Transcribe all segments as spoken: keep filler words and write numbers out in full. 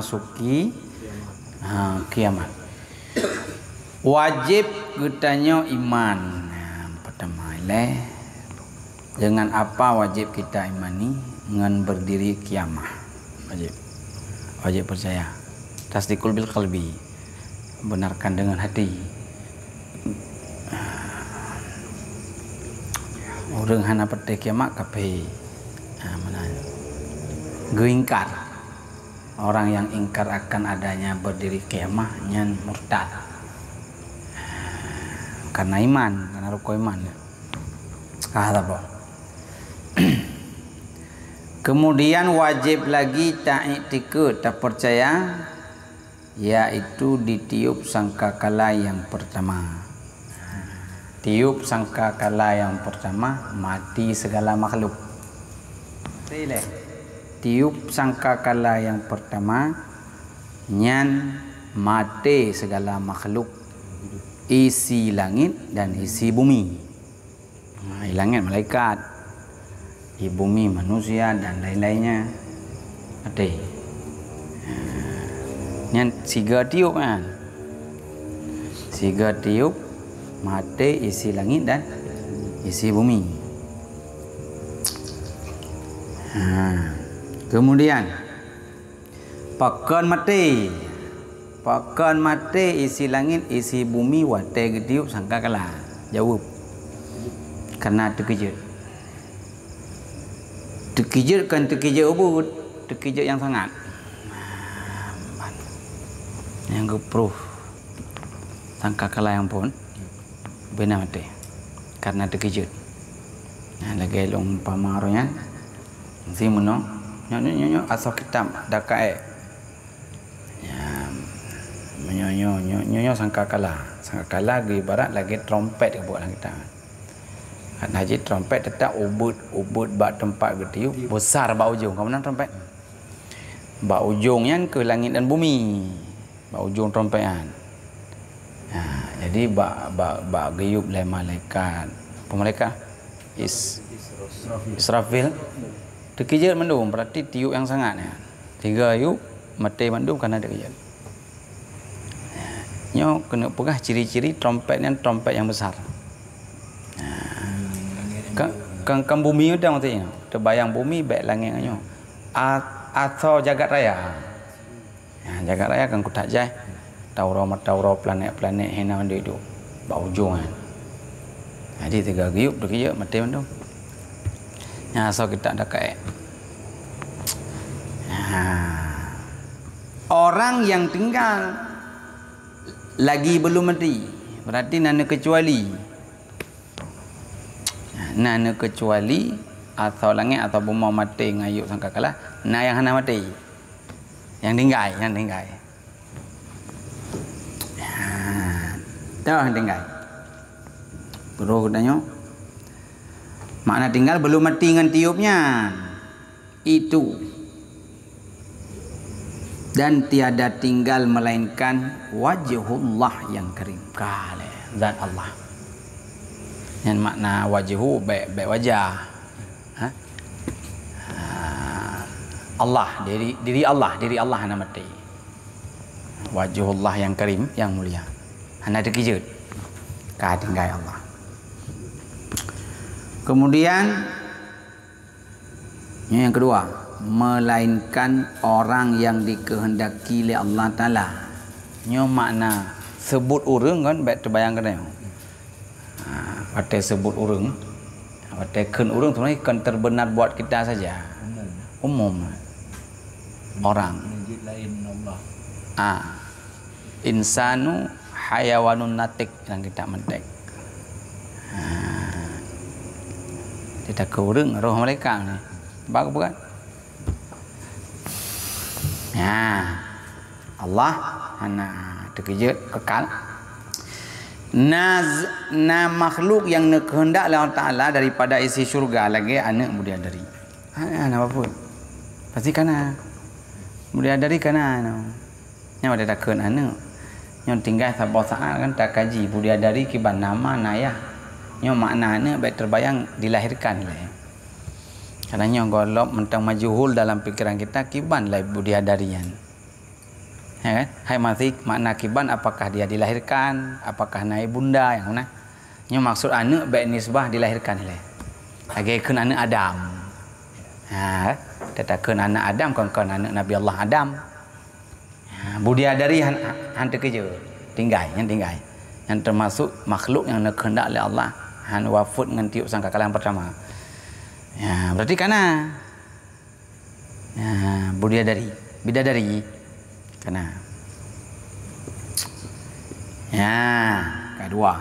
masuki, ha, kiamat. Wajéb geutanyoe iman. Ha, pertama, ilée. Dengan apa wajéb kita imani? Ngon berdiri kiamah. Wajéb. Wajéb percaya. Tasdiqul bil qalbi. Benarkan dengan hati. Ureuëng hana percaya kiamat kafé. Ha, meunan. Geuingkar. Orang yang ingkar akan adanya berdiri kiamah nyan murtad. Karena iman, karena rukun iman. Ah, sabar. Kemudian wajib lagi taiktikad, tapercaya, yaitu ditiup sangkakala yang pertama. Tiup sangkakala yang pertama, mati segala makhluk. Tiup sangkakala yang pertama, nyan maté segala makhluk, isi langit dan isi bumi. Ha, di langit malaikat, di bumi manusia dan lain-lainnya. Maté. Ha, nyan siga tiup kan. Siga tiup, maté isi langit dan isi bumi. Ha. Kemudian, pakon maté? Pakon maté isi langit, isi bumi watée geutiup sangkakala? Jaweueb, karena teukeujeuet. Teukeujeuet kon teukeujeuet ubit, teukeujeuet nyang sangat. Nyang geuprooh sangkakala nyang phon, beuna maté karena teukeujeuet. Nah, lagée lôn umpama roh nyan, si meunoe, nyoe, nyoe, nyoe, nyoe, asoe kitab dakaék. Ya, meunyoe, nyoe, nyoe, nyoe, nyoe sangkakala. Sangkakala geuibarat lagée trompet geubuet lam kitab. Karena jih trompet teutap ubit, ubit bak teumpat geutiup, besar bak ujong. Ka meunan trompet? Bak ujong nyan keu langit dan bumi. Bak ujong trompet nyan. Ha, jadi bak, bak, bak geuyup lé malaikat. Apa malaikat? Is-, Israfil. Teukeujeuet mandum, berarti tiup nyang sangat nyan. Tiga yup, maté mandum karena teukeujeuet. Nyoe keuneuk peugah ciri-ciri trompet nyan trompet nyang besar. Kan, kan, kan bumi udang maksudnya. Teubayang bumi bék langét nyoe. A-, asoe jagat raya. Ha, jagat raya kan kutak jai. Mata uroe, mata uroe, planet-planet, hina mandum duek bak ujong nyan. Jadi tiga geuyup, teukeujeuet, maté mandum. Nyan asoe kitab dakaék. Ha. Orang yang tinggal lagi belum mati, berarti na neukeucuali. Na neukeucuali asoe langét asoe bumoe maté ngon yup sangkakala, na nyang hana maté. Nyang tinggai, nyang tinggai. Ha, toh nyang tinggai. Terus geutanyoe, makna tinggal belum mati ngon tiup nyan. Itu. Dan tiada tinggal melainkan wajhullah yang karim. Ka lé, zat Allah. Nyan makna wajhu, bék, bék wajah. Ha? Ha, Allah, diri, diri Allah, diri Allah hana maté. Wajhullah yang karim, yang mulia. Hana teukeujeuet. Ka tinggai Allah. Kemudian, nyoe nyang keudua, melainkan orang yang dikehendaki lé Allah Taala. Nyoe makna seubut ureuëng kan, bék teubayang keunoe. Ha, watée seubut ureuëng, watée kheun ureuëng sebenarnya kon terbenar buat kita saja. Umum. Umum. Orang. Jeuet laén Allah. Ah. Insanu hayawanun natik lam kitab mantek. Ha. Ditakot ureuëng roh malaikat ni. Bak bukan? Nah, Allah hana teukeujeuet, kekal. Na, na makhluk nyang neukeuheundak lé Allah Taala daripada isi syurga lagée aneuëk bidadari. Hana, hana bapeue. Pasti kana. Bidadari kana, no. Nyan watée takheun aneuëk. Nyoe tinggai saboh saát kan takaji bidadari kiban nama na yah. Nyoe makna aneuëk bék teubayang dilahirkan lé. Karena nyoe gohlom mantong majhul dalam pikiran kita kiban lé bidadari nyan. Ya kan? Hai mazi, makna kiban, apakah dia dilahirkan, apakah na ibunda nyang na. Nyoe maksud aneuk bèk nisbah dilahirkan ilèe. Lagèe kheun aneuk Adam. Ha, teutakheun aneuk Adam kon, kon aneuk Nabi Allah Adam. Ha, budiadari han, han teukeujot. Tinggai, nyan tinggai. Nyan teumasuk makhluk nyang neukheundak lé Allah, han wafeuet ngon tiup sangkakala nyang peurtama. Ya, berarti kana. Ya, budiadari, bidadari. Kana. Ya, kadua.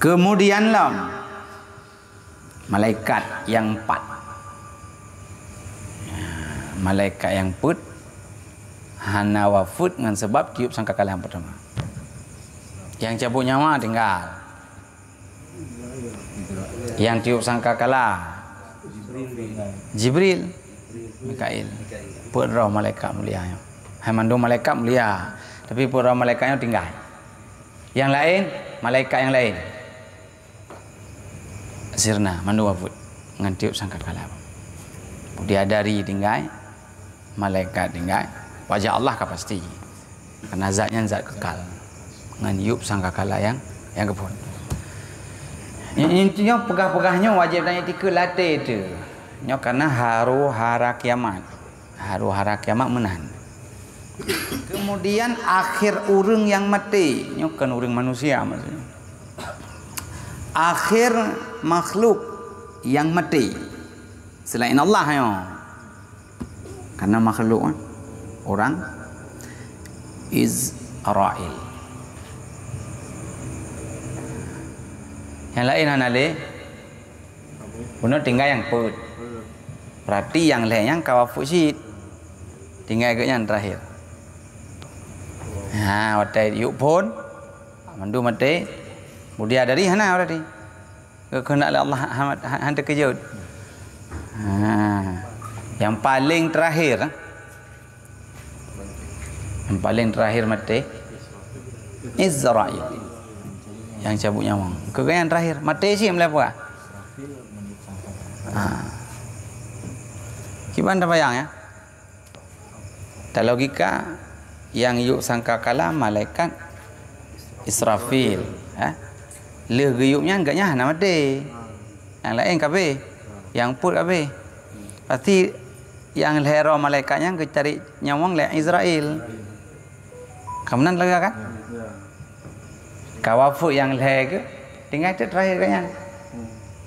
Kemudian lom, malaikat nyang pat. Ya, malaikat nyang peuet hana wafeuet ngon sabab tiup sangkakala nyang peurtama. Nyang cabut nyawa tinggai. Nyang tiup sangkakala, Jibril, Mikail. Peuet droe malaikat mulia nyoe. Hai mandum malaikat mulia, tapi peuet droe malaikat nyoe tinggai. Nyang laén, malaikat nyang laén sirna, mandum wafeuet ngon tiup sangkakala. Budiadari tinggai, malaikat tinggai, wajah Allah ka pasti. Karena zat nyan zat kekal. Ngon yup sangkakala nyang, nyang geuphon. Inti nyoe peugah-peugah nyoe wajéb dan iktikeut latée teuh. Nyoe karena haru hara kiamat. Haru hara kiamat meunan. Kemudian akhir ureuëng nyang maté, nyoe kan ureuëng manusia maksudnya. Akhir makhluk nyang maté selain Allah nyoe. Karena makhluk, eh, orang Israel. Nyang laén hana lé. Bunoe tinggai nyang peuet. Berarti nyang lhée nyan ka wafeuet cit. Tinggai geuh nyan terakhir. Ha, watée yup phon, mandum maté. Budiadari hana berarti. Geukeuheundak lé Allah ha-, ha-, han teukeujot. Ha. Nyang paleng terakhir, nyang paleng terakhir maté, Israel. Nyang cabut nyawöng. Keu gobnyan terakhir, maté cit meulai peugah. Ha. Kiban tabayang, ya. Talogika, nyang yup sangkakala malaikat Israfil, ha? Lheueh geuyup nyan gobnyan hana maté. Nyang laén ka abéh, nyang peuet ka abéh. Pasti nyang lhée droe malaikat nyan geucari nyawöng lé Israel. Ka meunan lagée kan? Ka wafeuet nyang lhée geuh, tinggai teuk terakhir gobnyan.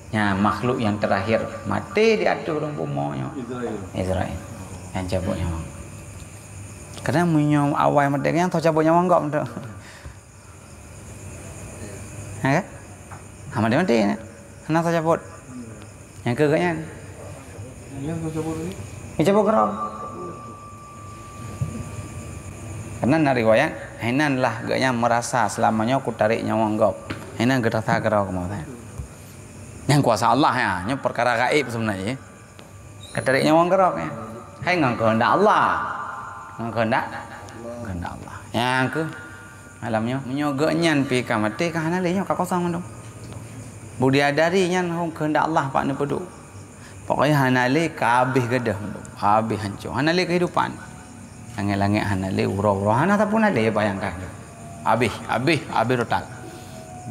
Nyan makhluk nyang terakhir maté di ateueh rhueng bumoe nyoe. Israel. Israel. Nyang cabot nyawöng. Kadang meunyoe awai maté gobnyan, tho cabot nyawöng gob tu. Ya kan? Ha, maté-maté nyan. Hana tho cabot. Nyang keu gobnyan. Nyang keu cabot ni? Nyang cabot keudroe. Karena na riwayat, hainan lah gobnyan merasa selama nyoe kutarék nyawöng gob. Hainan geurasa keudroe keumoe. Nyang kuasa Allah ya, nyoe perkara gaib sebenarnya. Kutarék nyawöng keudroe ya. Hai ngon keuheundak Allah. Ngon keuheundak, keuheundak Allah. Nyang keu Malam nyoe, meunyoe geuh nyan pih ka maté, ka hana lé nyoe, ka kosong mandum. Budiadari nyan hong keuheundak Allah pat neupeuduek. Pokoknya hana lé, ka habéh gadoh mandum, habéh hanco. Hana lé kehidupan. Langét-langét hana lé, uroe-uroe hana sapeue na lé, bayangkan. Habéh, habéh, habéh total.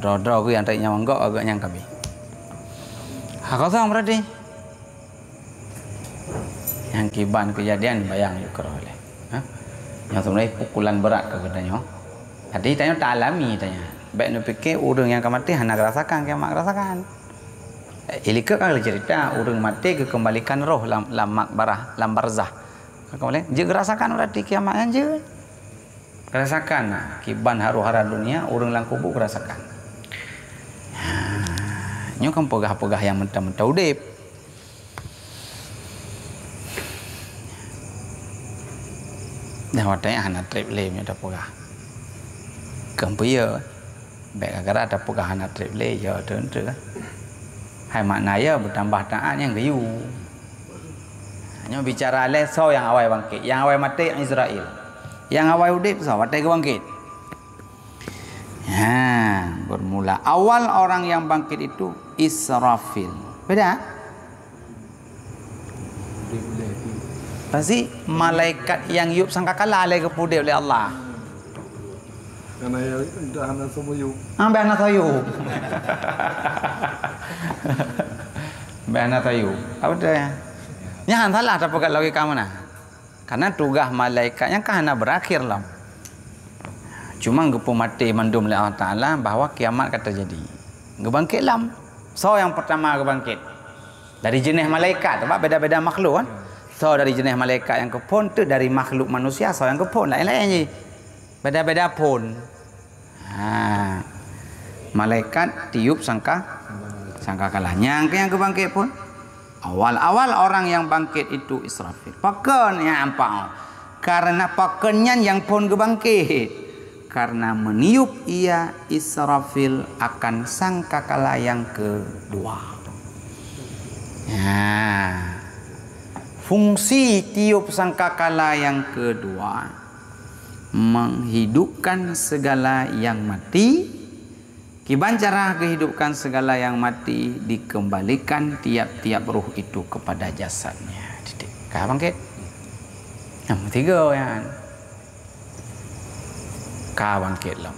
Droe-droe geuh nyang tarék nyawöng gob, geuh nyan ka habéh. Ha kosong berarti. Nyang kiban keujadian bayang yue keudroe lé. Ha? Nyang sebenarnya pukulan berat keu geutanyoe. Jadi tanyoe ta alami tanyoe. Bék neupike ureuëng nyang ka maté hana geurasakan, kiamat geurasakan. Eh, ilikot ka lheueh cerita, ureuëng maté geukembalikan roh lam, lam makbarah, lam barzah. Ka kembali, jeuet geurasakan berarti kiamat nyan jeuet. Geurasakan, nah, kiban haru-hara dunia, ureuëng lam kubu geurasakan. Ha, nyoe kan peugah-peugah nyang mentah-mentah udeb. Dan watée nyan hana treb lé meunyoe tapeugah. Keupeue? Bék gara-gara tapeugah hana treb lé, ya, teunteu. Hai makna ya beutambah taát nyang geuyue. Nyoe bicara lé soe nyang awai bangkét. Nyang awai maté Israel. Nyang awai udeb soe watée geubangkét. Ha, bermula awal orang yang bangkit itu Israfil. Beda? Pasti malaikat nyang yup sangkakala lé geupeuudép lé Allah. Karena ya, dah hana semuyup. Ambek hana sayup. Ambek hana sayup. Apa tu ya? Nyan salah tapeugah logika meunan. Karena tugaih malaikat nyan kan hana berakhir lom. Cuma geupeumaté mandum lé Allah Taala bahwa kiamat ka teujadi. Geubangkét lom. Soe nyang pertama geubangkét? Dari jeuneh malaikat, sebab beda-beda makhluk kan. Soe dari jeuneh malaikat nyang keuphon, tu dari makhluk manusia soe nyang keuphon, laén-laén jih. Beda-beda phon. Ha. Malaikat tiup sangka, sangkakala. Nyang keu nyang geubangkét phon. Awal-awal orang yang bangkit itu Israfil. Pakon nyang ampang? Karena pakon nyan nyang phon geubangkét. Karena meniup ia Israfil akan sangkakala yang kedua. Nah, fungsi tiup sangkakala yang kedua menghidupkan segala yang mati. Kiban cara geuhidupkan segala yang mati, dikembalikan tiap-tiap roh itu kepada jasadnya. Titik. Ka bangkét. Nyang tiga nyan. Ka bangkét lom.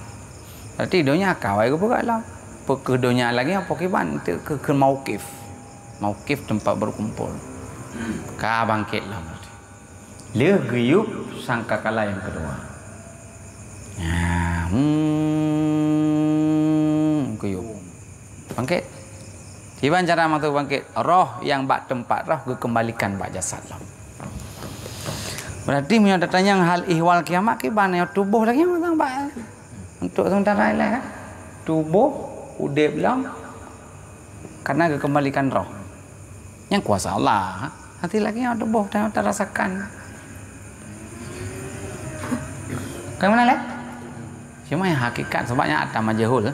Berarti donya ka awai geupeugah lom. Peukeuh donya lagi apa kiban? Itu ke, ke mauqif. Mauqif tempat berkumpul. Ka bangkét lom. Lheueh geuyup sangkakala nyang keudua. Nah, hmm, geuyup. Bangkét. Kiban cara mantong bangkét, roh nyang bak teumpat roh geukeumbalikan bak jasad lom. Berarti meunyoe tatanyong hal ihwal kiamat, kiban nyoe tuboh lagèe nyoe bak. Untuk sementara ilèe kan. Tuboh udép lom karena geukeumbalikan roh. Nyang kuasa Allah. Hati lagèe nyoe tuboh tanyoe tarasakan. Kan meunan lé? Cuma nyang hakikat sebab nyan atra majhul.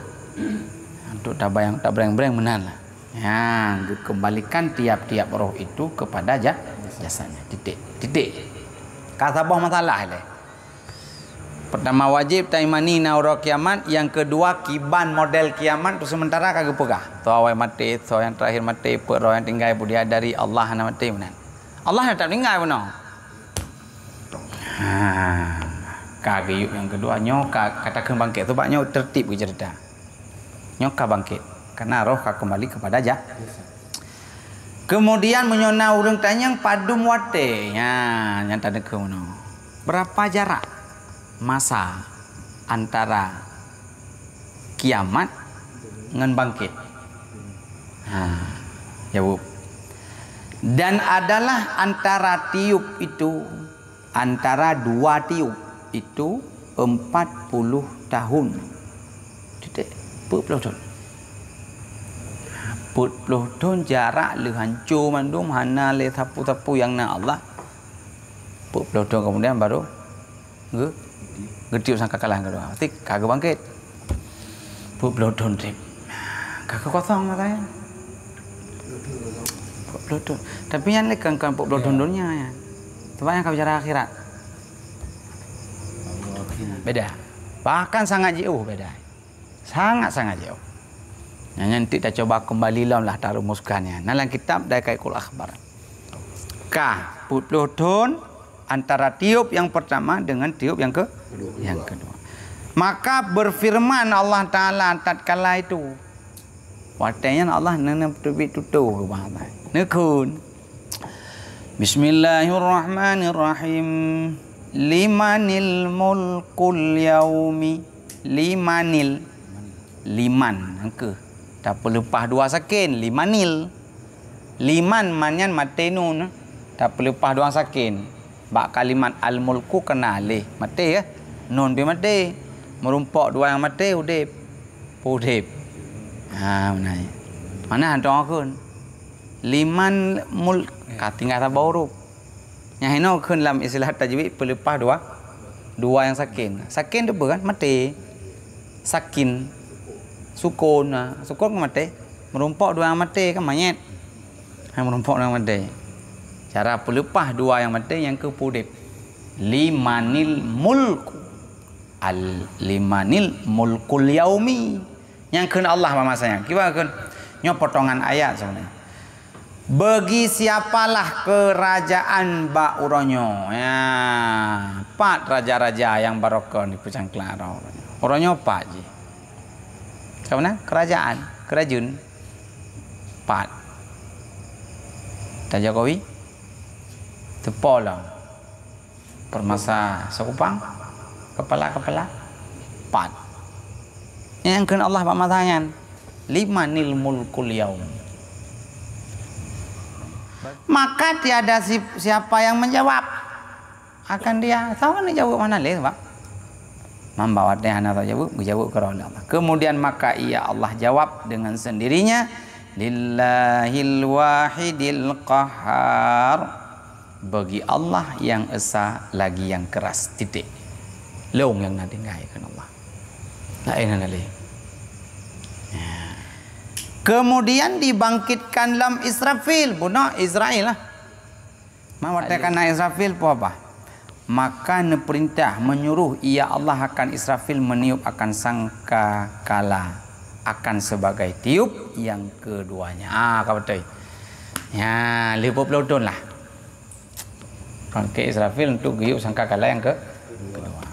Untuk tabayang, tabreng-breng meunan lah. Nyang geukeumbalikan tiap-tiap roh itu kepada ja-, jasadnya. Titik. Titik. Ka saboh masalah lé. Pertama wajib taimani na uroe kiamat, nyang keudua kiban model kiamat tu sementara ka geupeugah. Soe awai maté, soe nyang terakhir maté, peue roh nyang tinggai, budia dari Allah hana maté meunan. Allah hana tinggai bunoe. Ha, ka geuyup nyang keudua nyoe ka, ka takheun bangkét sebab nyoe tertib geucerita. Nyoe ka bangkét, karena roh ka kembali kepada ja-, Kemudian meunyoe na ureuëng tanyong padum watée, nya nyang tadeungoe meunoe. Berapa jarak masa antara kiamat ngon bangkét? Ha, jaweueb. Dan adalah antara tiup itu, antara dua tiup itu empat puluh tahun. Titik. Peuet ploh thon. Peuet ploh thon jarak lheueh hanco mandum, hana lé sapeue-sapeue nyang na Allah. Peuet ploh thon kemudian baru geu-, geutiup sangkakala keudua. Berarti ka geubangkét. Peuet ploh thon treb. Ka keu kosong masa nyan. Peuet ploh thon. Tapi nyan lé kan, kan peuet ploh thon donya nyan. Sebab nyan ka bicara akhirat. Beda. Bahkan sangat jiôh beda. Sangat-sangat jiôh. Nyan, nyan nanti tacoba kembali lom lah tarumuskan nyan. Na lam kitab Daqaiqul Akhbar. Ka, peuet ploh thon antara tiup yang pertama dengan tiup yang ke-, yang kedua. Maka berfirman Allah Taala tatkala itu. Watée nyan Allah neuneupeuteubiet tutoe keu bahasa. Neukheun. Bismillahirrahmanirrahim. Limanil mulkul yaumi. Limanil. Liman, angkeuh. Tapeuleupah dua sakin, limanil. Liman man nyan maté nun, tapeuleupah dua sakin. Bak kalimat al-mulku keuna aleh, maté ya. Nun pih maté. Meurumpok dua nyang maté, udeb. Udeb. Ha, meunan. Mana hantom akun. Liman mul-, ka tinggai saboh huruf. Nyang hinoe kheun lam istilah tajwid peuleupah dua, dua nyang sakin. Sakin tu apa kan? Maté. Sakin. Sukun. Ha. Sukun kan maté. Meurumpok dua nyang maté kan manyét. Ha, meurumpok dua nyang maté. Cara peuleupah dua nyang maté nyang keu udeb. Limanil mulku. Al limanil mulkul yaumi. Nyang kheun Allah bak masa nyan. Kiban kheun? Nyoe potongan ayat sebenarnya. Bagi siapalah keurajeuen bak uroe nyoe. Ya, pat raja-raja nyang barokon di peucangklang uroe nyoe. Uroe nyoe pat jih. Ka meunan? Keurajeuen, keurajeuen. Pat. Tan Jokowi. Teupo lom. Peurmasa Sokupang, kepala-kepala pat. Nyang kheun Allah bak masa nyan, "Limanil mulkul yaum?" Maka tiada si-, siapa yang menjawab akan dia. Saboh neujaweueb hana lé, sebab mamba watée hana tajaweueb, geujaweueb keudroe lé Allah. Kemudian maka ia Allah jawab dengan sendirinya, "Lillahil wahidil qahhar." Bagi Allah nyang esa lagi nyang keras, titik. Lôn nyang na tinggai kheun Allah. Laén hana lé. Ya. Kemudian dibangkitkan lom Israfil, bunoe Israel lah. Ma watée ka na Israfil peue haba? Maka neupeurintah, menyuruh ia Allah akan Israfil meniup akan sangkakala, akan sebagai tiup yang keduanya. Ah, ka beutôi. Ya, lheueh peuet ploh thon lah. Bangkét Israfil untuk geuyueb sangkakala nyang ke-, kedua.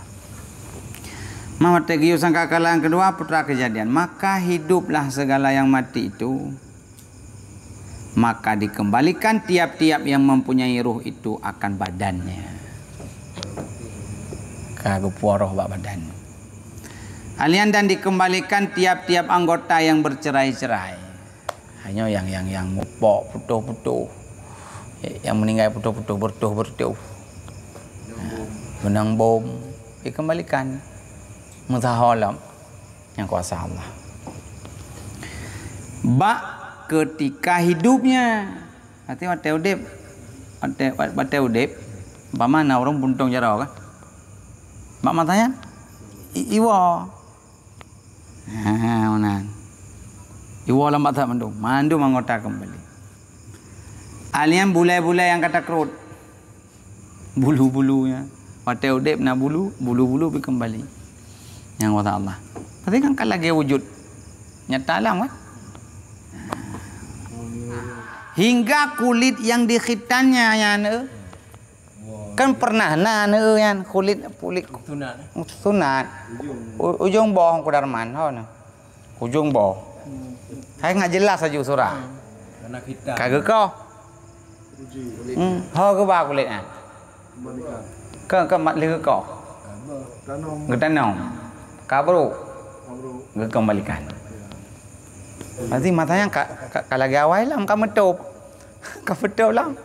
Ma watée geuyueb sangkakala nyang kedua, peue teuma keujadian. Maka hiduplah segala yang mati itu, maka dikembalikan tiap-tiap yang mempunyai ruh itu akan badannya. Ka geupuwoe roh bak badan. Alian dan dikembalikan tiap-tiap anggota yang bercerai-cerai. Hanya yang, yang, yang mupok putôh-putôh. Yang meninggai putôh-putôh, bertôh-bertôh. Benang bom dikembalikan. Meusaho lom. Nyang kuasa Allah. Bak keutika hidupnya. Arti watée udeb, watée, watée udeb, umpama na ureuëng puntông jaroe kan. Bak masa nyan, i-, iwoe. Ha, meunan. Iwoe lam bak that mandum, mandum anggota kembali. Alian bulai-bulai nyang ka takrot. Bulu-bulu nyan. Watée udeb na bulu, bulu-bulu pi kembali. Nyang kuasa Allah. Berarti kan ka lagée wujud nyata alam kan? Hingga kulit yang dikhitannya nyan, eh. Kan pernah na, eh, nyan kulit, kulit sunat. U-, ujong boh Teungku Darman, ho na. Ujong boh. Hai ngat jelas laju surah. Karena kita. Ka geukoh. Hmm, ho geuba kulit nyan. Ke, ke mat lheueh geukoh. Geutanom. Ka brôk. Geukembalikan. Berarti masa nyan ka, ka, ka lagée awai lom ka meutôb. Ka meutôb lom.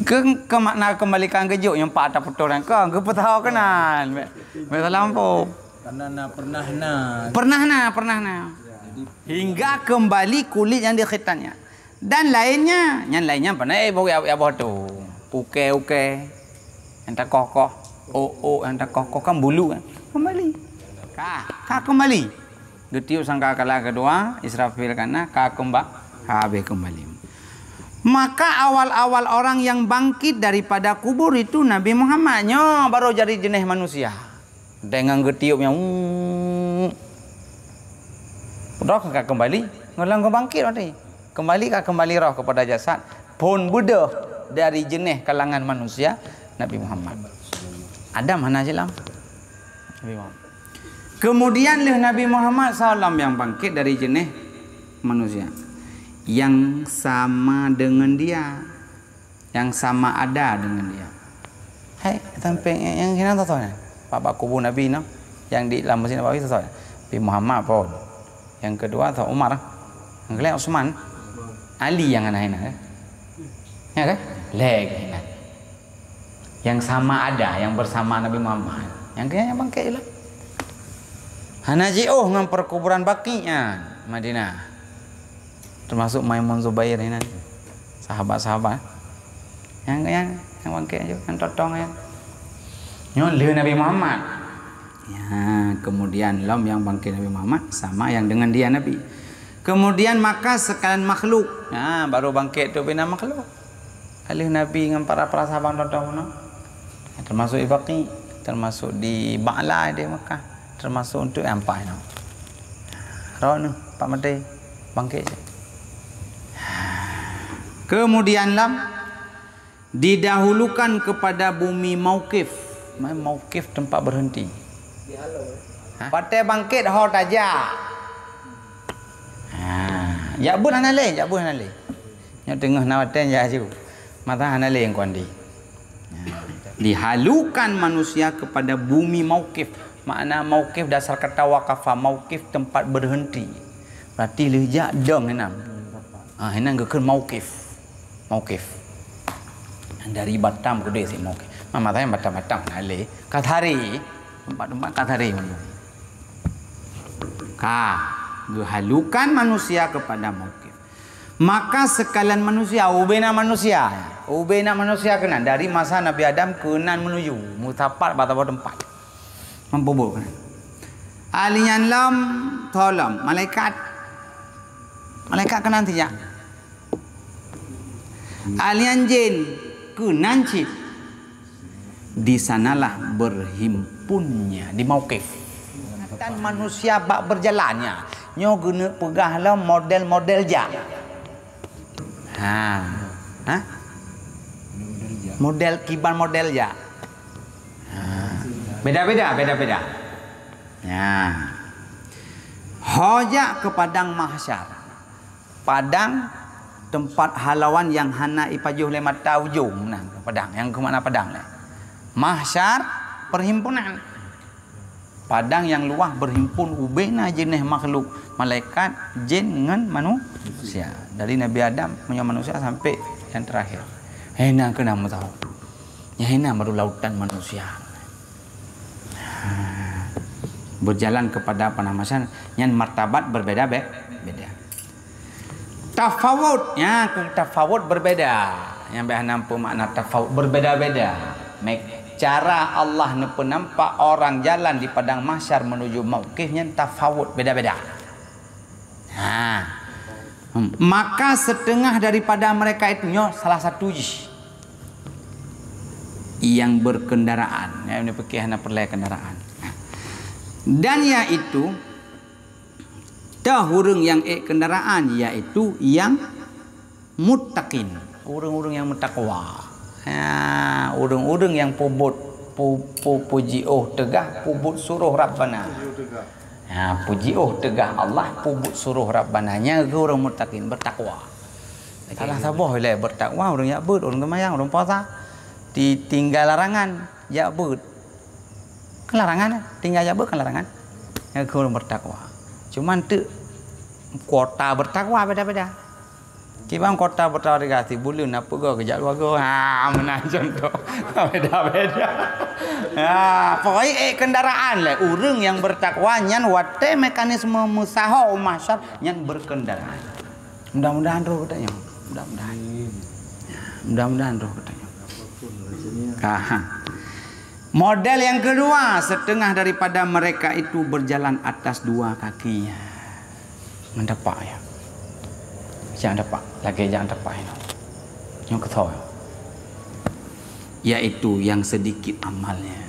Ke, ke makna kembalikan geujok nyang pat taputôh nyan ka geupeusaho keunan. Meusalam po. Karena na pernah na. Pernah na, pernah na. Jadi hingga kembali kulit yang dikhitannya. Dan lainnya, nyang lainnya pernah, eh, boh, ya, ya, boh tu. Uke-uke. Yang takoh-koh. Oh, oh, yang takoh-koh kan bulu kan. Kembali. Ka, ka kembali. Geutiup sangkakala keudua, Israfil ka na, ka kemba-, ka habéh kembali. Maka awal-awal orang yang bangkit daripada kubur itu Nabi Muhammad. Nyoe baru jadi jeuneh manusia. Dengan geutiup nyan, "Wuuuuq." Roh ka kembali, ngon lam geubangkit berarti. Kembali ka kembali roh kepada jasad. Phon beudôh dari jeuneh kalangan manusia, Nabi Muhammad. Adam hana silam. Nabi Muhammad. Kemudian lheueh Nabi Muhammad sallallahu alaihi wasallam yang bangkit dari jeuneh manusia yang sama dengan dia, yang sama ada dengan dia. Hai, sampai yang, yang hinan tau nyan. Bak, bak kubu Nabi nyoe, yang di lam Masjid Nabawi tau nyan. Nabi Muhammad pun. Yang kedua tau Umar. Yang ketiga Utsman. Ali yang hana hinan, eh? Ya kan? Lé hinan. Yang sama ada, yang bersama Nabi Muhammad. Yang ketiga yang bangkit lah. Hana jiôh ngon perkuburan Baqi nyan, Madinah. Termasuk Maimun Zubair hinan. Sahabat-sahabat. Yang, yang, yang bangkit aju, yang totong ya. Nyoe lheueh Nabi Muhammad. Ya, kemudian lom yang bangkit Nabi Muhammad sama yang dengan dia Nabi. Kemudian maka sekalian makhluk. Ya, baru bangkit tu bina makhluk. Lheueh Nabi ngon para-para sahabat totong bunoe. Ya, termasuk di Baqi, termasuk di Ba'la di Mekah, termasuk untuk yang empat nyoe. Roh nyoe, empat maté, bangkit je. Kemudian lam didahulukan kepada bumi mauqif. Mai mauqif tempat berhenti. Ha? Patai bangkit ho tajak. Ha, jak beuet hana lé, jak beuet hana lé. Nyoe teungoh na watèe jak aju. Mata hana lé nyang kuandi. Ha. Dihalukan manusia kepada bumi mauqif. Makna mauqif dasar kata waqafa, mauqif tempat berhenti. Berarti lheueh jak dong hinan. Ha, hinan geukheun mauqif. Mauqif. Dari Batam keudeh si mauqif. Mama saya Batam-Batam na lé. Kathari. Tempat-tempat kathari. Ka. Geuhalukan manusia kepada mauqif. Maka sekalian manusia, ubena manusia. Ubena manusia keunan. Dari masa Nabi Adam keunan menuju. Musapat bak saboh tempat. Meupubuet keunan. Ahli nyan lom, tho lom. Malaikat. Malaikat keunan sijak. Alian jin keunan cit. Di sanalah berhimpunnya di mauqif. Dan manusia bak berjalannya. Nyoe geuneuk peugah lom model-model jak. Ha. Ha? Model kiban model jak. Ha. Beda-beda, beda-beda. Ha. Ho jak ke padang mahsyar. Padang tempat halauan nyang hana ipajoh lé mata ujong, nah, padang nyang keumakna padang lé. Mahsyar, perhimpunan. Padang nyang luwah berhimpun ubena jeuneh makhluk, malaikat, jin ngon manusia. Dari Nabi Adam meunyoe manusia sampai nyang terakhir. Hena keunan meusaho. Nyang hena baru lautan manusia. Ha. Berjalan kepada apa nama san, nyan martabat berbeda be-, beda. Tafawut, ya, tafawut berbeda. Nyang beh nampu makna tafawut berbeda-beda. Mek, cara Allah neupeunampak orang jalan di padang mahsyar menuju mauqif nyan tafawut beda-beda. Ha. Hmm. Maka setengah daripada mereka itu nyoe salah satu jih yang berkendaraan. Ya, ini fikih hana perlu kendaraan. Dan yaitu, tah ureuëng yang ék kendaraan, yaitu yang muttaqin, ureuëng-ureuëng yang meutakwa. Ha, ureuëng-ureuëng yang peubuet pu-, pu-, puji oh teugah, peubuet suroh Rabbana. Ha, puji oh teugah Allah, peubuet suroh Rabbana. Nyan ureuëng muttaqin, bertakwa. Salah saboh ilée bertakwa, ureuëng jak beuet, ureuëng teumayang, ureuëng puasa. Ti-, tinggai larangan, jak beuet. Kan larangan, tinggai jak beuet kan larangan. Nyan keuh ureuëng bertakwa. Cuman teuk kuota bertakwa beda-beda. Kiban kuota bertakwa di gasi buleuen na peugo keujak luwa go. Ha, meunan contoh. Beda-beda. Ha, pokoknya ék kendaraan lé. Ureuëng nyang bertakwa nyan watée mekanisme meusaho mahsyar nyan berkendaraan. Mudah-mudahan roh geutanyoe. Mudah-mudahan. Mudah-mudahan roh geutanyoe. Aha. Model yang kedua, setengah daripada mereka itu berjalan atas dua kakinya. Ngon tapak ya. Jangan tapak, lagi jangan tapak ya. Yang kedua, yaitu yang sedikit amalnya.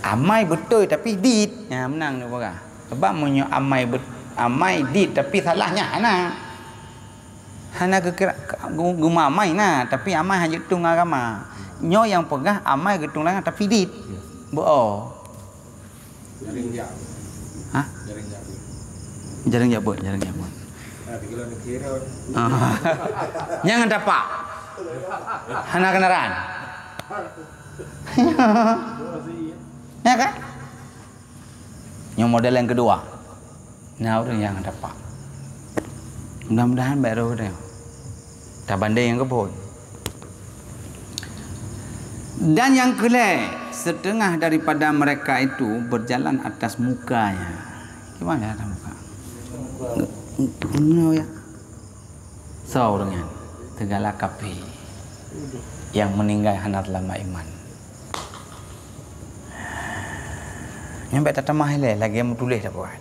Amai betul tapi dit. Ya, menang dia orang. Sebab meunyoe amai bet-, amai di, tapi salahnya hana. Hana geukira, gu-, geumamai na, tapi amai hana jeuet tueng agama. Nyoe nyang peugah amai geutueng lagée tapi dit. Beuo. Jaring jak. Hah? Jaring jak. Jaring jak beuet, jaring jak beuet. Ah, tiga kilo ni kira. Ah. Jangan tapak. Hana kendaraan. Ya kan? Nyoe model nyang keudua. Nah, ureuëng nyang dapat. Mudah-mudahan baik roh dia. Tabanding nyang keuphon. Dan nyang keulhée, setengah daripada mereka itu berjalan atas mukanya. Gimana atas muka? Nyoe ya. Soe ureuëng nyan? Teugala kafé nyang meuninggai hana teulama iman. Nyan bék tatamah ilée lagée meutuléh tapeugah.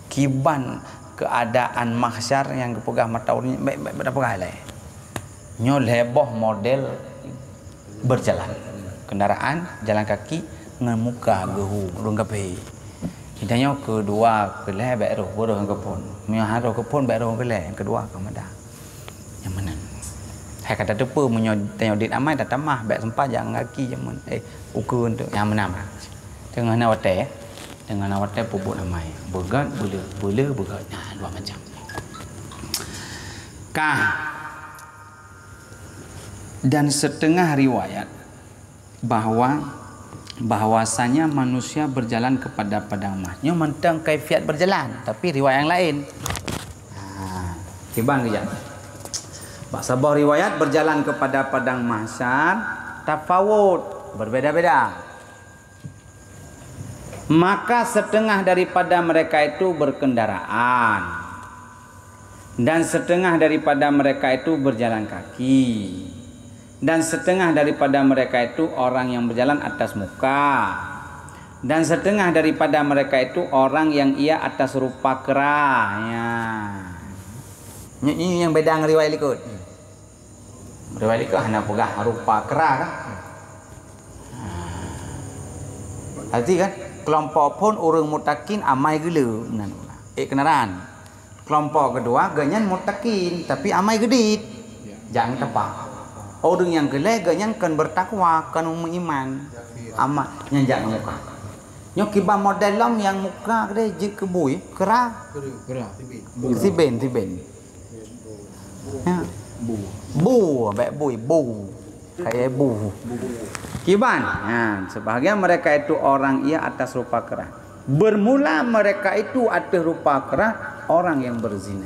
Kiban keuadaan mahsyar nyang geupeugah mata ureuëng nyan bék, bék, bék tapeugah ilée. Nyoe lhée boh model berjalan. Kendaraan, jalan kaki, ngon muka geuhu ureuëng kafé. Geutanyoe keudua keulhée bék roh, roh nyang keuphon. Meunyoe han roh keuphon bék roh keulhée, nyang keudua ka meudah. Nyang meunan. Hai ka tateupeue meunyoe tanyoe dit amai tatamah, bèk seumpah jak ngon gaki jameun. Eh, ukeue untuk nyang meunan. Teungoh na watèe, teungoh na watèe peubuet amai. Beugèt, beuleuh, beuleuh, beugèt. Nah, dua macam. Ka. Dan setengah riwayat bahwa, bahwasanya manusia berjalan kepada padang mahsyar. Nyoe mantong kaifiat berjalan, tapi riwayat nyang laén. Ha, kiban keujak. Bak saboh riwayat berjalan kepada padang mahsyar tafawut, berbeda-beda. Maka setengah daripada mereka itu berkendaraan, dan setengah daripada mereka itu berjalan kaki, dan setengah daripada mereka itu orang yang berjalan atas muka, dan setengah daripada mereka itu orang yang ia atas rupa kera. Ya. Nyoe, nyoe nyang beda ngon riwayat likot. Riwayat likot hana peugah rupa kera kan? Ha. Arti kan, keulompok phon ureuëng mutakin amai geuleuh nan. Eh, keunaraan. Keulompok keudua, geuhnyan mutakin, tapi amai geudit. Jak ngon teupah. Ureuëng nyang keu lhèe, geuhnyan kon beutakwa, kon meuiman. Amai nyan jak ngon muka. Nyoe kiban model lom nyang muka keudeh jeuet keu bui, kera. Kera. Siben, siben. Ya. Bu. Bu, bèk bui, bu. Kayak bu. Kiban. Ha, sebahagian mereka itu orang ia atas rupa kera. Bermula mereka itu atas rupa kera orang yang berzina.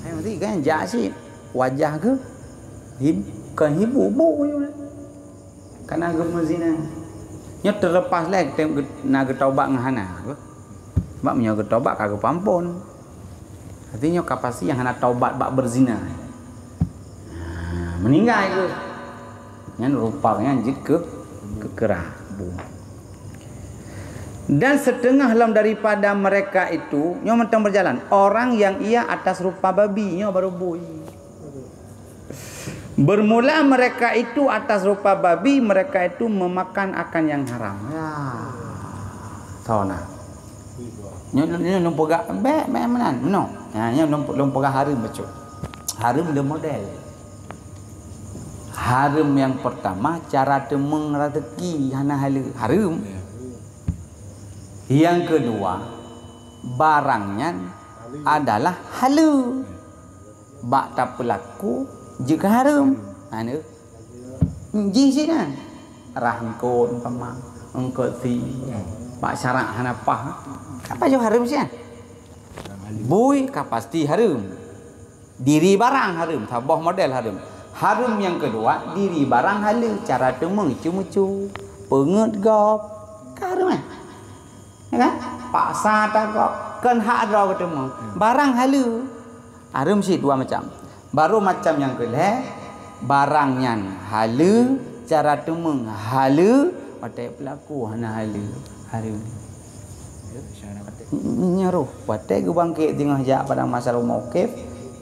Hai, mesti kan jak cit. Wajah geuh hib-, kon hibu, bu. Kana geumeuzina. Nyoe teulepas lé tem-, na geutaubat ngon hana. Sebab meunyoe geutaubat ka geupeuampon. Artinya ka pasti nyang hana taubat bak beuzina. Ha, meuninggai geuh. Nyan rupa nyan jeuet keu, keu kera bu. Dan setengah lom daripada mereka itu, nyoe mantong berjalan, orang yang ia atas rupa babi, nyoe baru bui. Bermula mereka itu atas rupa babi, mereka itu memakan akan yang haram. Ya. Tahu nah. Nyoe, nyoe, nyoe lôn peugah, bèk, bèk meunan. Meunoe. Ya, nyoe lôn, lôn peugah hareuem bacut. Hareuem dua model. Hareuem nyang pertama, cara teumeung rezeki hana haleue. Hareuem. Nyang keudua, barang nyan adalah haleue. Bak tapeulaku jeuet keu hareuem. Ha, nyoe. Jih sinan. Rah eungkôt umpama, eungkôt si. Bak syarak hana paih. Ka pajoh hareuem sinan. Bui ka pasti hareuem. Diri barang hareuem, saboh model hareuem. Hareuem nyang keudua, diri barang haleue, cara teumeung cu-mucu, peungeuet gob. Ka hareuem, eh? Ya kan? Paksa tagob, kon hak droe geuteumeung. Barang haleue. Hareuem cit dua macam. Baru macam nyang keulhèe, barang nyan haleue, cara teumeung haleue, watèe peulaku hana haleue. Hareuem. Nyan roh, watèe geubangkét teungoh jak padang mahsyar mauqif,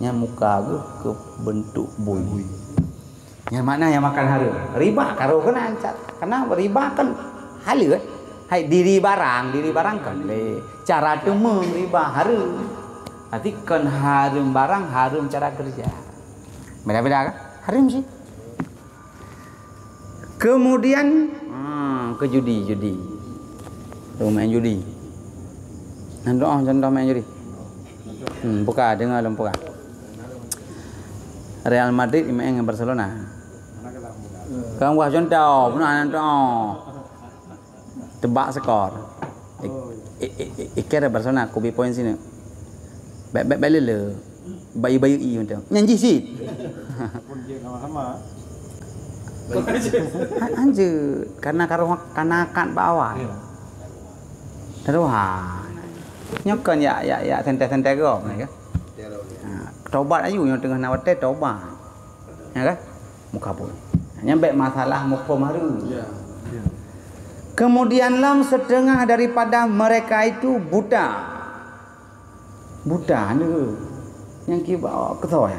nyan muka geuh keu beuntuk bui. Nyan makna nyang makan hareuem. Riba ka roh keunan, cat. Karena riba kan haleue, eh. Hai diri barang, diri barang kan lé. Cara teumeung riba hareuem. Berarti kon hareuem barang, hareuem cara kerja. Beda-beda kan? Hareuem sih. Kemudian, ha, ke judi, judi. Tu main judi. Nyan doa contoh main judi. Hmm, buka, dengar lom buka. Real Madrid main dengan Barcelona. Kan wah contoh, beuna nyan tu. Tebak skor. Ik-, ik-, ik-, ikir Barcelona, kubi poin sini. Bèk, bèk, bèk lele. Bayu-bayu i macam. Nyan jih cit. Pun dia sama-sama. Ha, anjir. Karena karuh, karena kat bawah. Ya. Taruhan. Nyoe kan ya, ya, ya, santai-santai gom, ya. Ha, tobat ayu nyang teungoh na watèe tobat. Ya kan? Mukabul. Nyan bèk masalah muphom hareuem. Ya, ya. Kemudian lam setengah daripada mereka itu buta. Buta ni. Nyang kiba keuthoe.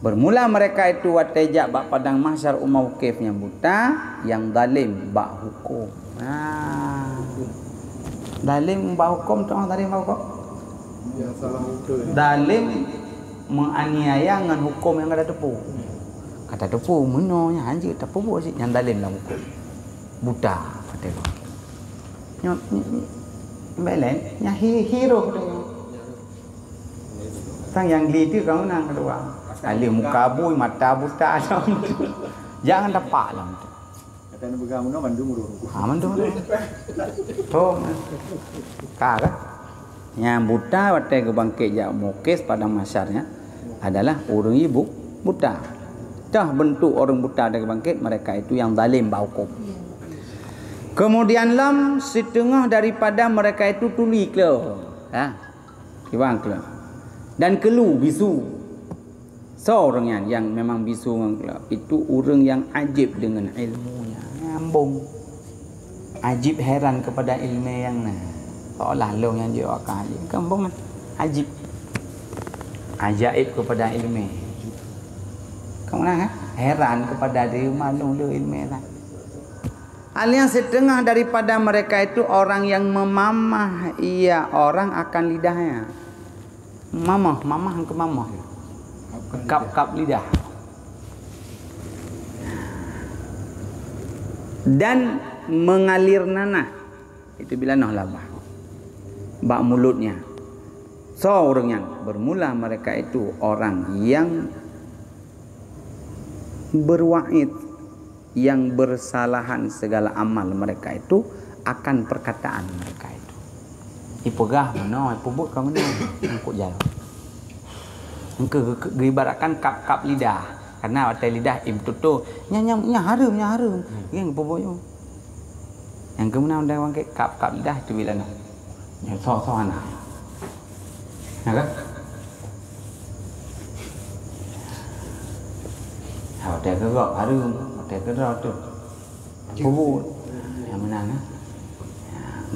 Bermula mereka itu watèe jak bak padang mahsyar u mauqif nyang buta, nyang zalim bak huköm. Ha. Zalim bak huköm, tu zalim bak huköm. Nyang salah ukeue. Zalim meuaniaya ngon huköm nyang ka tateupeue. Ka tateupeue meunoe nyan hanjeuet tapeubuet cit nyang zalim lam huköm. Buta, kata orang. Nyoe, nyoe, nyoe, belen, nyan hi-, hiroh tu nyoe. Sang nyang geli tu kamoe nang keudua. Zalim muka bui, mata buta, lom tu. Jangan tapak lom tu. Kata neupeugah meunoe mandum ureueng. Ha, mandum ureueng. Thom. Ka, ka? Nyang buta watèe geubangkét jak mukis padang mahsyar nyan adalah ureueng ibu buta. Tah bentuk ureueng buta watèe geubangkét, mereka itu yang zalim bak huköm. Kemudian lom siteungoh daripada mereka itu tuli kleu. Ha? Kiban kleu. Dan keulu bisu. Soe ureueng nyan nyang memang bisu ngon keulok? Itu ureueng nyang ajib deungon ilmunya. Nyambong. Ajib, heran kepada ilmu nyang na. Seolah lôn nyang jeuet akan ajib. Kan ambong kan? Ajib. Ajaib kepada ilmu. Kamu na, kan? Heran kepada diri maklum le ilmu lah. Alias setengah daripada mereka itu orang yang memamah ia orang akan lidahnya. Mamah, mamah ke mamah. Kap-kap lidah. Dan mengalir nanah. Itu bila noh labah. Bak mulutnya. Soe ureueng nyan? Bermula mereka itu orang yang berwaid, yang bersalahan segala amal mereka itu akan perkataan mereka itu. Ipeugah meunoe, ipeubuet ka meunoe, nyangkut jaroe. Engke geu-, geuibaratkan kap-kap lidah. Karena watèe lidah im tutoe, nya, nya, nya hareuem, nya hareuem. Hmm. Nyang ipeubuet nyoe. Nyang keumeunang dan bangkét kap-kap lidah itu bila na. Nyoe soe-soe hana. Na ka? Ha, watèe keu gob hareuem, watèe keu droe tu. Peubuet. Nyang meunan, eh.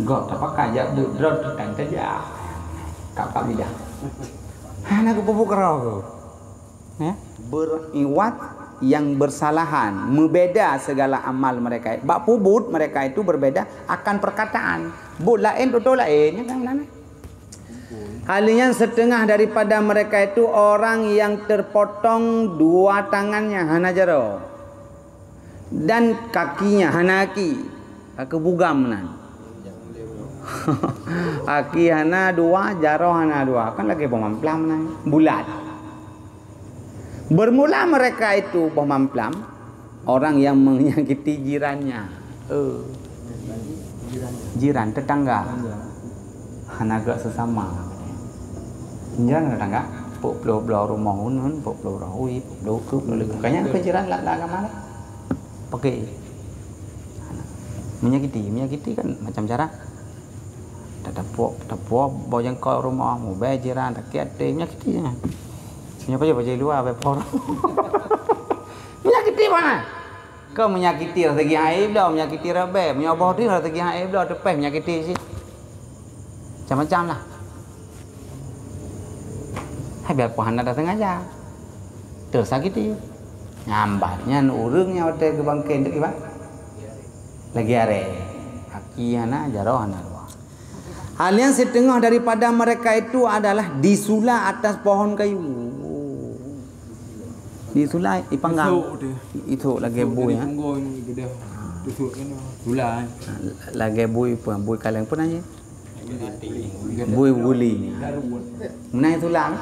Gob tapakai jak beuet droe tu tan tajak. Kap-kap lidah. Hana geupeubuet keudroe. Ya? Beriwad yang bersalahan, membeda segala amal mereka. Bak peubuet mereka itu berbeda akan perkataan. Buet laén, tutoe laén, ya kan, meunan, eh? Hal nyan setengah daripada mereka itu orang yang terpotong dua tangannya, hana jaroe, dan kakinya, hana aki, ka keubugam nan. Aki hana dua, jaroe hana dua, kan lagèe boh mamplam nan, bulat. Bermula mereka itu boh mamplam, orang yang menyakiti jirannya. Eh. Jiran, tetangga. Hana gerak sesama. Jiran tetangga, peuet ploh bloe rumoh uneun, peuet ploh uroe ui, peuet ploh ukeue, peuet ploh leukeue. Makanya keu jiran lam, lam agama laén. Pakai. Menyakiti, menyakiti kan macam cara. Tatapuak, tatapuak bak jangkau rumoh, mubèe jiran, sakét até, menyakiti nyan. Meunyoe pajoh bajèe luwa, bèe por. Menyakiti mana? Keu menyakiti rasa gih hai bloe, menyakiti rasa bèe, meunyoe boh deuh rasa gih hai bloe, teupèh menyakiti cit. Macam-macam lah. Hai biar pun hana dah sengaja. Tersakiti. Nyambat nyan ureueng nyang watèe geubangkét deuk iban. Lagèe aré. Aki hana, jaroe hana dua. Hal nyan setengah daripada mereka itu adalah disula atas pohon kayu. Disula, ipanggang. Tusuk tu. Itu lagèe bui, ha? Tusuk kan, sula, eh. Lagèe bui pun, bui kaleng pun aja. Bui guli. Meunan sula.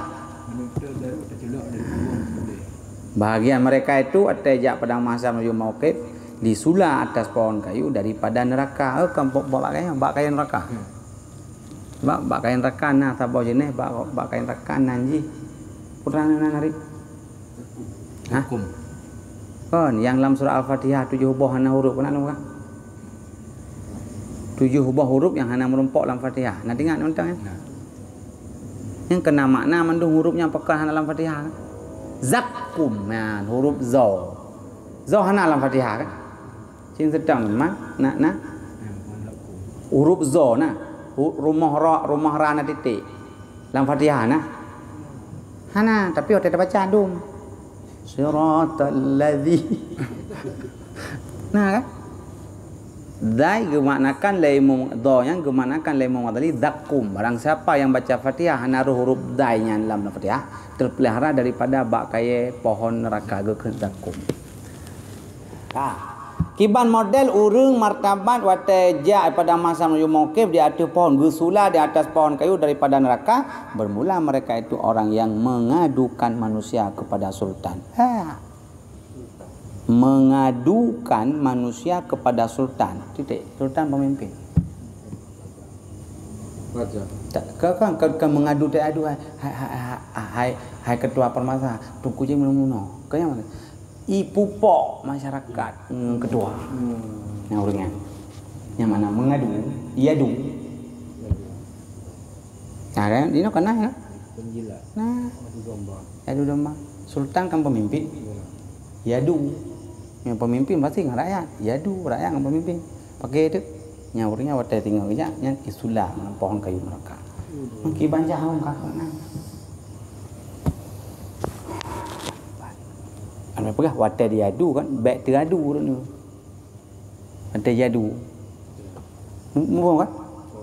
Bahagian mereka itu, watèe jak padang mahsyar menuju mauqif, disula atas pohon kayu daripada neraka. Eh, kan bak, bak, bak kayèe neraka. Bak, bak kayèe neraka na saboh jeunèh, bak, bak kayèe neraka nan jih. Peue nan, nan, nan, Arif? Hah? Zakkum. Kon, nyang lam surat Al-Fatihah tujoh boh hana huruf, peue nan lôn peugah? Tujoh boh huruf nyang hana meurumpok lam Fatihah. Na teuingat nyoe, kan? Na. Nyang keunan makna mandum huruf nyang pakon hana lam Fatihah, kan? Zakkum, nyan huruf zo. Zo hana lam Fatihah, kan? Cing seutang ma, na, na. Huruf zo na. Hu-, rumoh ra, rumoh ra na titik. Lam Fatihah na. Hana, tapi watèe tabaca dum. Siratal ladzi. Na kan? Dai geumaknakan lé Imam, dho nyan geumaknakan lé Imam Ghazali zakum. Barang siapa yang baca Fatihah hana rhoh huruf dai nyan lam Fatihah, terpelihara daripada bak kayée pohon neraka, geukheun zakum. Ha. Kiban model ureuëng martabat watée jak pada masa menuju mauqif di ateueh pohon, geusula di atas pohon kayu daripada neraka, bermula mereka itu orang yang mengadukan manusia kepada sultan. Ha. Mengadukan manusia kepada sultan. Titik. Sultan pemimpin. Raja. Tak, kau kan, kau, kau mengadu, tak adu, hai, hai, hai, hai, hai, hai ketua permasa, Teungku Jeng meunoe. Kau yang mana? Ipupok masyarakat, hmm, ketua. Hmm. Yang urang nyan. Yang mana mengadu, yadu. Nah, kan? Dino kan nah, ya? Penjilat. Nah. Adu domba. Yadu domba. Sultan kan pemimpin. Ya. Yadu. Yang pemimpin pasti ngon rakyat. Yadu, rakyat ngon pemimpin. Pakai tu. Nyang urang nyan watée tinggai kejak, nyan isula ngon pohon kayu neraka. Hmm. Mungkin banjah hong kakak nah. Anu peugah watée diadu kan, bék teuradu urang tu. Watée diadu. Mu-, muphom kan?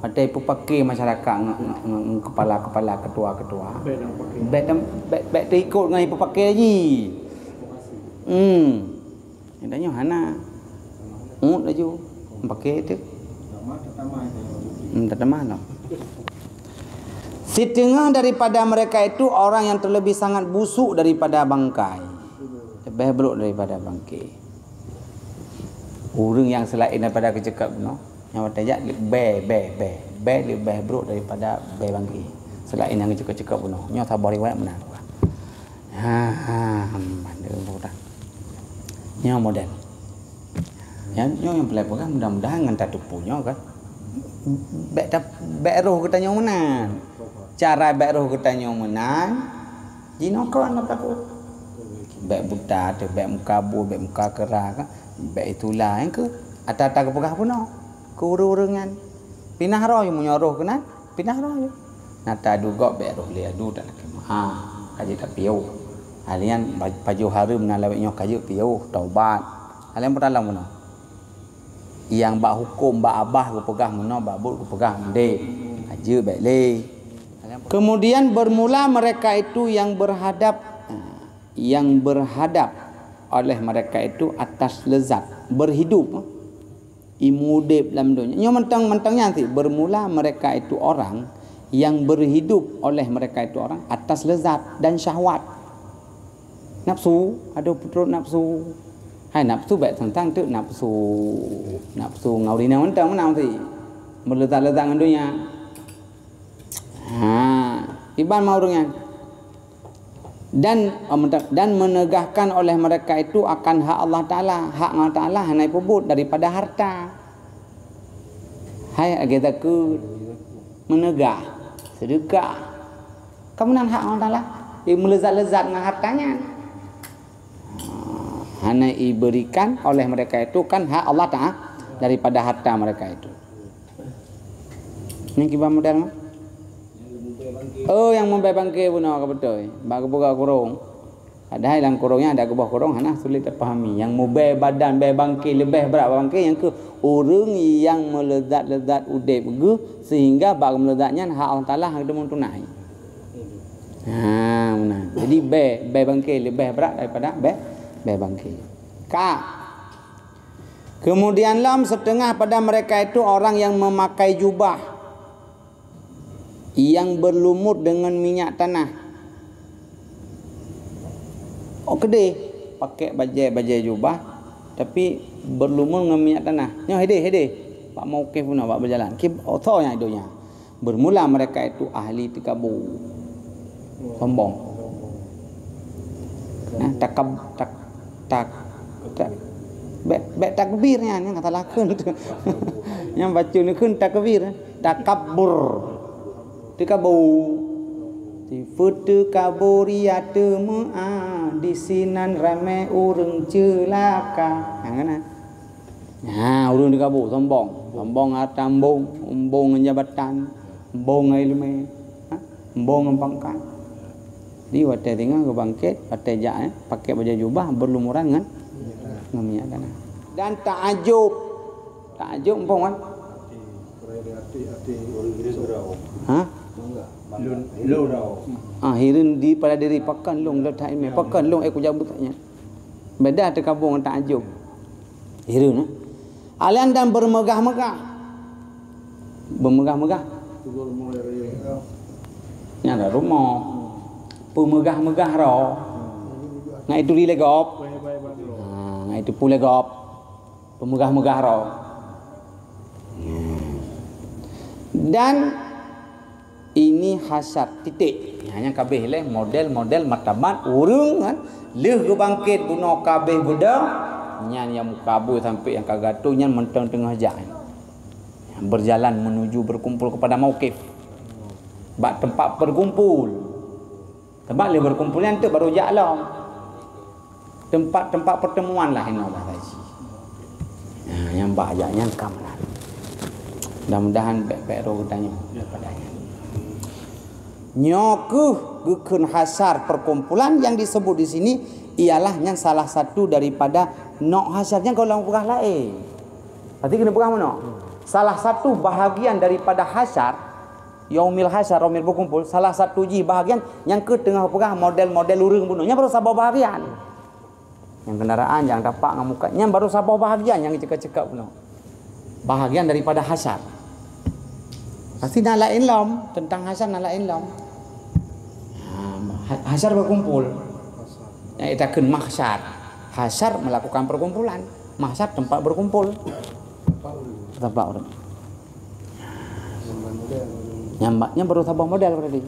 Watée peupaké masyarakat ngon, ngon, ngon, ngon kepala-kepala, ketua-ketua. Bék nak paké. Bék tem-, bék, bék teuikot ngon peupaké ji. Hmm. Tanyoe hana. Ngut laju. Paké tu. Hmm, tatamah lah. Siteungoh daripada mereka itu orang yang terlebih sangat busuk daripada bangkai. Leubeh brok daripada bangkai. Ureuëng nyang seulaén daripada keuceukap bunoe, nyang watée jak leubeh, beh, beh, beh leubeh brok daripada beh bangkai. Seulaén nyang keuceukap-ceukap bunoe. Nyoe saboh riwayat meunan. Ha, ha, hmm, mandum dah. Nyoe model. Ya, nyoe nyang peureulée peugah, mudah-mudahan ngon tateupeue nyoe kan. Bék ta-, bék roh geutanyoe meunan. Cara bék roh geutanyoe meunan, jinoe kon na takot. Bék buta teuh, bék meukabu, bék muka keura kan. Bék itula nyang keu ata-ata geupeugah bunoe keu ureuëng-ureuëng nyan. Pinah roh meunyoe roh keunan. Pinah roh. Na tadu gob bék roh lé adu tak lakée meu'ah. Ka jeuet tapiôh. Hal nyan ba-, pajoh hareuem na lawét nyoe ka jeuet piôh, taubat. Hal nyan peutalong bunoe. Nyang bak huköm, bak abah geupeugah meunoe, bak buet geupeugah meunan. Ka jeuet bék lé. Kemudian bermula mereka itu yang berhadap, yang berhadap oleh mereka itu atas lezat, berhidup. Imeudeb lam donya. Nyoe mantong-mantong nyan cit, bermula mereka itu orang yang berhidup oleh mereka itu orang atas lezat dan syahwat. Nafsu, adoe peutrok nafsu. Hai nafsu bék teuntang teuk nafsu. Nafsu ngon ureuëng inong mantong meunan cit. Meulezat-lezat ngon donya. Ha, iban ma ureuëng nyan. Dan, oh, menta-, dan menegahkan oleh mereka itu akan hak Allah Taala. Hak Allah Taala hana ipeubuet daripada harta. Hai lagée zakeuet, meunegah, seudeukah. Ka meunan hak Allah Taala. Imeulezat-lezat ngon harta nyan. Hana iberikan oleh mereka itu kan hak Allah Taala daripada harta mereka itu. Nyan kiban model mah. Oh, nyang meubée bangke bunoe ka beutôi. Bak geupeugah kurong. Padahai lam kurong nyan ada geuboh kurong hana sulet tapahami. Nyang meubée badan, bée bangke leubeh brat bak bangke nyang keuh ureuëng nyang meulezat-lezat udeb geuh sehingga bak meulezat nyan hak Allah Taala hana teumeutunai. Ha, meunan. Jadi bée, bée bangke leubeh brat daripada bée, bée bangke. Ka. Kemudian lom setengah pada mereka itu orang yang memakai jubah yang berlumur dengan minyak tanah. Oh, keudeh pakai bajée-bajée jubah tapi berlumur dengan minyak tanah. Nyoe hideh, hideh. Bak mauqif bunoe bak beujalan. Ki, oh, tho nyang donya. Bermula mereka itu ahli teukabur. Sombong. Nah, takab-, tak-, tak-, tak-, bék, bék takbir nyan, nyan kata lakeun tu. Nyang baca ni kan takbir, takabur. Teukabur. Sifeuet teukabur ya teumeu'ah, disinan ramé ureuëng ceulaka. Nyang kana. Ha, ureuëng teukabur, sombong. Sombong harta, sombong, sombong ngon jabatan, sombong ngon iéleumé, ha, sombong ngon pangkat. Jadi watée singoh geubangket, watée jak, eh, pakai bajée jubah berlumuran ngon, ngon minyak tanah. Dan taajub Taajub muphom kan? Ha? Lôn, lôn. Ah, hireuen di pada diri, pakon lôn, lôn that ilmu, pakon lôn, eh, kujabu tanya. Beda teukabong ngon taajub. Hireuen, eh? Alan dan bermegah-megah. Bermegah-megah. Nyan ada rumoh. Peumegah-megah roh. Ngai itu di legop. Ha, ngai itu pu legop. Peumegah-megah roh. Dan ini hasad titik. Nyan nyang kabeh lé model-model martabat ureueng kan. Lheueh geubangket bunoe kabeh beudôh, nyan nyang meukabu sampai nyang ka gatoe nyan mantong teungoh jak. Berjalan menuju berkumpul kepada mauqif. Bak tempat berkumpul. Tempat lé berkumpul nyan tu baru jak lom. Tempat-tempat pertemuan lah inoe bahasa Aceh. Nah, nyang bah jak nyan ka meunan. Mudah-mudahan bèk-bèk roh geutanyoe daripada nyan. Nyoe keuh geukheun hasar perkumpulan yang disebut di sini ialah nyan salah satu daripada nok hasar nyan kalau peugah laén. Berarti kena peugah meunoe. Salah satu bahagian daripada hasar Yaumil Hasyar, Yaumil Berkumpul, salah satu jih bahagian nyang keu teungoh peugah model-model ureueng bunoe. Nyan baru saboh bahagian. Nyang kendaraan, nyang tapak ngon muka, nyan baru saboh bahagian nyang cekak-cekak bunoe. Bahagian daripada hasyar. Pasti na laén lom, tentang hasyar na laén lom. Ha, ha-, hasyar berkumpul. Nyang ita kheun mahsyar. Hasyar melakukan perkumpulan. Mahsyar tempat berkumpul. Tempat ureueng. Nyan, nyan baru saboh model berarti.